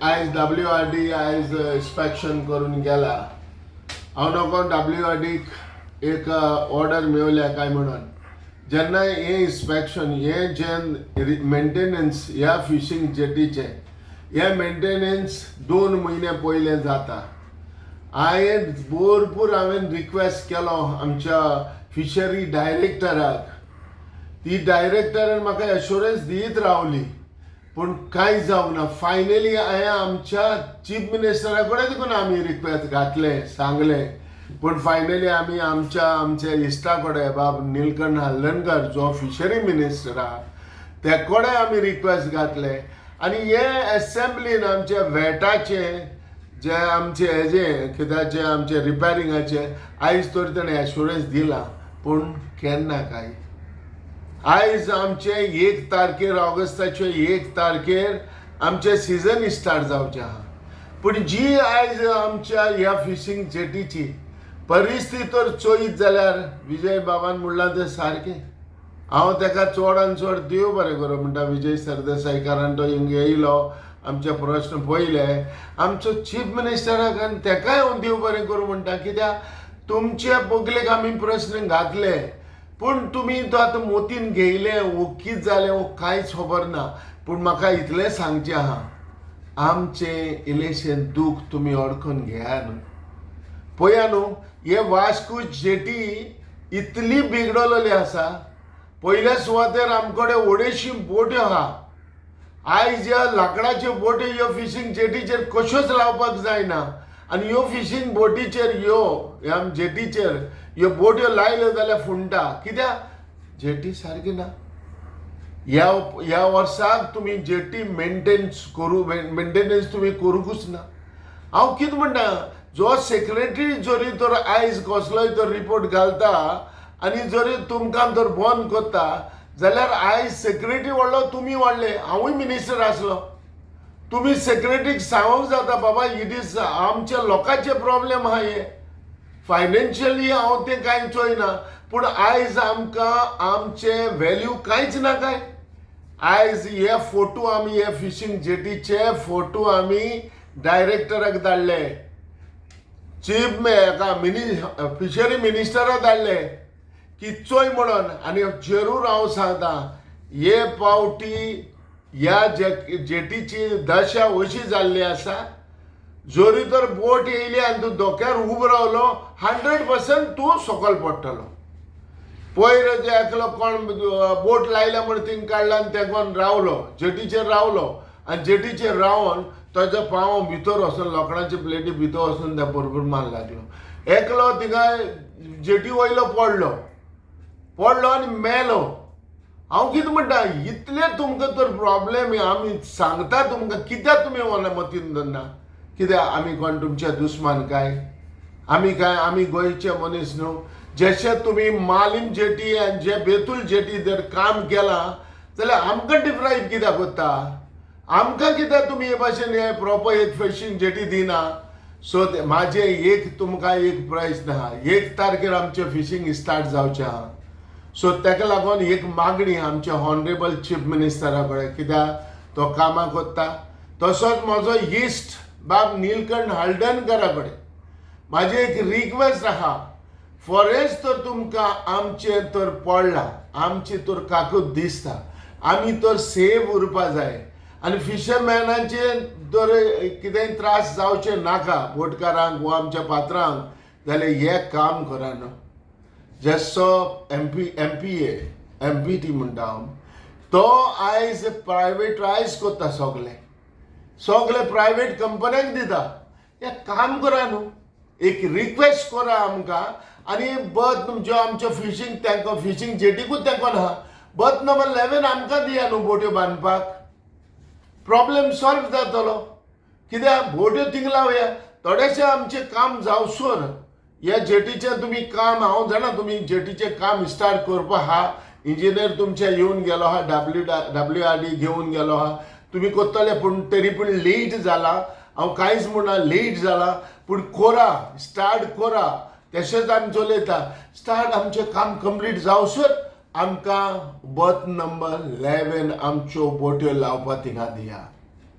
आयज WRD आयज inspection करून गेला. हांव नको WRDक एक ऑर्डर मेवल्या काय म्हणून. जेन्ना हें इन्स्पेक्शन, हें जें मेंटेनन्स ह्या फिशींग जेटीचें, हें मेंटेनन्स 2 म्हयने पयलें जाता. हांवें भरपूर हांवें रिक्वेस्ट केलो आमच्या फिशरी डायरेक्टराक. ती डायरेक्टरान म्हाका एश्योरन्स दीत रावली, पूण कांय जावंक ना. फायनली हांवें आमच्या चीफ मिनिस्टरा कडेन देखून आमी रिक्वेस्ट घातलें, सांगलें. पूण फायनली आमी आमच्या इश्टा कडेन, बाब निलकंठ हळदणकर जो फिशरी मिनिस्टर आहा, ते कडेन आमी रिक्वेस्ट घातले. आनी हे एसेंब्लीन आमच्या वेटाचे जे आमचे हेजे कित्याचे, आमचे रिपेरिंगाचे आयज तर तेणें एश्योरन्स दिला, पूण केन्ना काय. आयज आमचे 1 तारखेर, ऑगस्टाचे 1 तारखेर आमचे सिजन स्टार्ट जावचें आहा. पूण जी आयज आमच्या ह्या फिशींग जेटीची परिस्थिती तर चोयत जाल्यार, विजय बाबान म्हणलां तें सारकें. हांव ताका चडान चड देव बरें करूं म्हणटा विजय सरदेसाय, कारण तो हिंगा येयलो, आमचे प्रश्न पळयले. आमचो चीफ मिनिस्टराक आनी तेकाय हांव देव बरें करूं म्हणटा, कित्याक तुमचे पगलेक आमी प्रश्न घातले, पूण तुमी तो आतां मोतीन घेयले वो कित जालें वो कांयच खबर ना. पूण म्हाका इतलें सांगचें आहा, आमचें इल्लेशें दूख तुमी अडकून घेया न्हू. पळया न्हू, हे वास्को जेटी इतली बिगडलेली आसा. पयल्या सुवातेर आमकडे अडेचशी बोट्यो आहा. आयज ह्या लांकडाच्यो बोट्यो ह्यो फिशींग जेटीचेर कश्योच लावपाक जायना. आनी ह्यो फिशींग बोटीचेर, ह्यो ह्या जेटीचेर ह्यो बोट्यो लायल्यो जाल्यार फुंडटा, कित्याक जेटी सारकी ना. ह्या ह्या वर्साक तुमी जेटी मेंटेन्स करूं, मेंटेनन्स तुमी करूंकूच ना. हांव कितें म्हणटा, जो सेक्रेटरी जरी तर आयज कसलोय तर रिपोर्ट घालता आनी जरी तुमकां तर बंद करता जाल्यार, आयज सेक्रेटरी व्हडलो, तुमी व्हडले, हांवूय मिनिस्टर आसलो, तुमी सेक्रेटरीक सांगूंक जाता, बाबा, it is आमच्या लोकांचे प्रॉब्लेम आहा हे. फायनान्शियली हांव तें कांय चोयना, पूण आयज आमकां आमचे व्हॅल्यू कांयच ना काय. आयज हे फोटो आमी, हे फिशींग जेटीचे फोटो आमी डायरेक्टराक धाडले, चीफ हेका फिशरी मिनिस्टराक धाडले की चोय म्हणून. आनी जरूर हांव सांगता, हे पावटी ह्या जेटीची दशा अशी जाल्ली आसा, जरी तर बोट येयली आनी तूं धोक्यार उबो रावलो, 100% तूं सकयल पडटलो. पयर जे एकलो कोण बोट लायल्या म्हण थिंग काडला आनी तेंकोन रावलो, जेटीचेर रावलो, आनी जेटीचेर रावन ताजो पांव भितर वचून, लोखणाचे प्लेटी भितर वचून त्या बरोबर मार लागलो. एकलो थिंगा जेटी वयलो पडलो, पडलो आनी मेलो. हांव कितें म्हणटा, इतले तुमकां तर प्रॉब्लेम आमी सांगता तुमकां, कित्याक तुमी मतीन दवरना? कित्याक आमी कोण तुमचे दुस्मान काय? आमी काय आमी गोंयचे मनीस न्हू? जशे तुमी मालीम जेटी आनी जे बेतूल जेटी जर काम केलां जाल्यार आमकां डिप्रायव कित्याक करता? आमकां कित्याक तुमी हे भाशेन हे प्रॉपर एक फिशींग जेटी दिना? सो म्हाजें एक तुमकां एक प्रश्न आहा. 1 तारखेर आमचें फिशींग स्टार्ट जावचें आहा. सो ताका लागून एक मागणी आमच्या ऑनरेबल चीफ मिनिस्टरा कडेन, कित्याक तो कामां करता. तसोच म्हजो इश्ट बाब निलकंठ हळदणकरा कडेन म्हाजी एक रिक्वेस्ट आहा. फॉरेस्ट तर तुमकां आमचें तर पडलां, आमची तर काकूत दिसता, आमी तर सेफ उरपा जाय आनी फिशरमॅनाचे तर कितेंय त्रास जावचे नाका बोटकारांक वो आमच्या पात्रांक, जाल्यार हें काम करा न्हू. जसो MP MPA MPT म्हणटा हांव, तो आयज प्रायवेटायज करता सगलें, सगळे प्रायवेट कंपन्यांक दिता. हें काम करा न्हू, एक रिक्वेस्ट करा आमकां. आनी बर्थ ज्यो आमच्यो फिशींग तांकां, फिशींग जेटीकूच तेंकोन आहा, बर्थ नंबर 11 आमकां दिया न्हू बोट्यो बांदपाक. प्रॉब्लेम सॉल्व जातलो, कित्याक बोट्यो थिंग लावया, थोडेशें आमचें काम जावसर ह्या जेटीचें तुमी काम, हांव जाणा तुमी जेटीचें काम स्टार्ट करपा आहा. इंजिनियर तुमचे येवन गेलो आहा, WWRD घेवन गेलो आहा, तुमी करतले. पूण तरी पूण लेट जाला. हांव कांयच म्हणना, लेट जाला, पूण कोरा, स्टार्ट कोरा. तशेंच आमी चलयता स्टार्ट. आमचें काम कंप्लीट जावसर आमकां बर्थ नंबर 11 आमच्यो बोट्यो लावपा थिंगा दिया.